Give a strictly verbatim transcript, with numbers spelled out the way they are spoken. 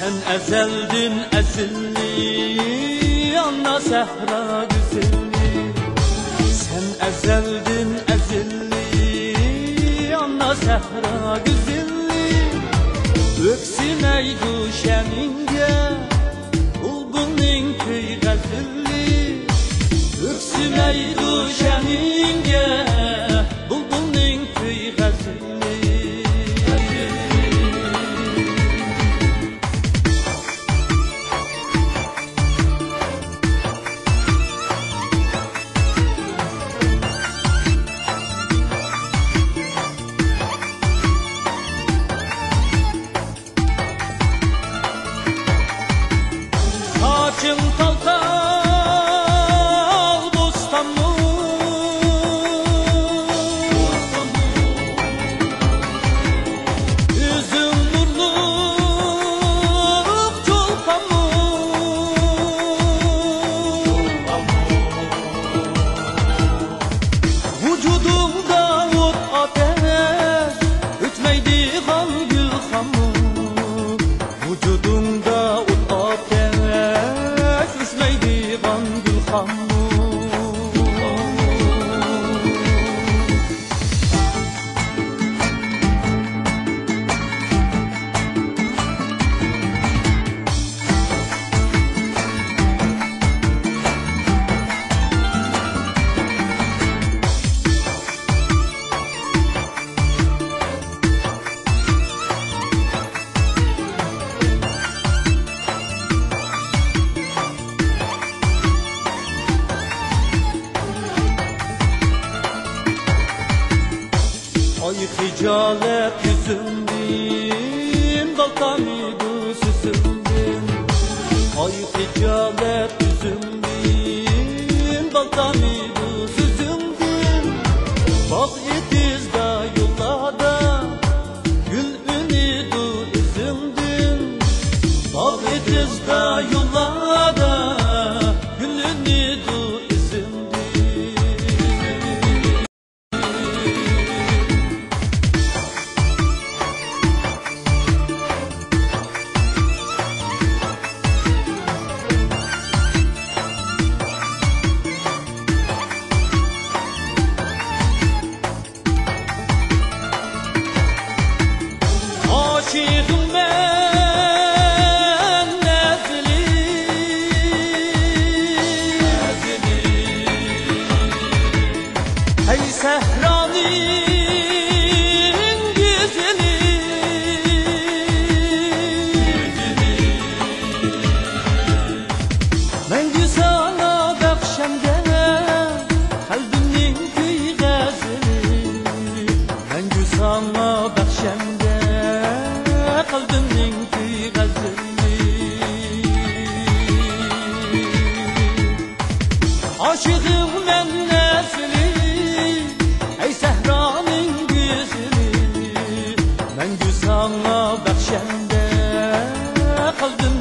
سەن ئەزەلدىن ئەزەللىك ئانا سەھرا گۈزىلى. سەن ئەزەلدىن ئەزەللىك ئانا سەھرا گۈزىلى. ئۆكسۈمەيدۇ شەنىڭگە بۇلبۇلنىڭ كۈي غەزىلى. ئۆكسۈمەيدۇ شەنىڭگە بۇلبۇلنىڭ كۈي غەزىلى. ساچىڭ تال تال بوستانمۇ؟ ئۆزۈڭ نۇرلۇق چولپانمۇ؟ ۋۇجۇدۇڭدا ئوت ئاتەش ئۆچمەيدىغان گۈلخانمۇ؟ ۋۇجۇدۇڭدا ئوت ئاتەش ئۆچمەيدىغان گۈلخانمۇ؟ ئاي خىجالەت يۈزۈمدىن، بال تامىدۇ سۆزۈمدىن. ئاي خىجالەت يۈزۈمدىن، بال تامىدۇ سۆزۈمدىن. باغ ئېتىزدا يوللاردا گۈل ئۈنىدۇ ئىزىڭدىن. باغ ئېتىزدا يوللاردا گۈل ئۈنىدۇ ئىزىڭدىن. ئاشىقىڭ مەن ئەزىلى. ئەي سەھرانىڭ گۈزىلى، مەڭگۈ ساڭا بەخشەمدە قەلبىمنىڭ كۈي غەزىلى. مەڭگۈ ساڭا بەخشەمدە قەلبىمنىڭ كۈي غەزىلى. ئاشىقىڭ مەن ئەزىلى، ئەي سەھرانىڭ گۈزىلى. مەڭگۈ ساڭا بەخشەمدە قەلبىم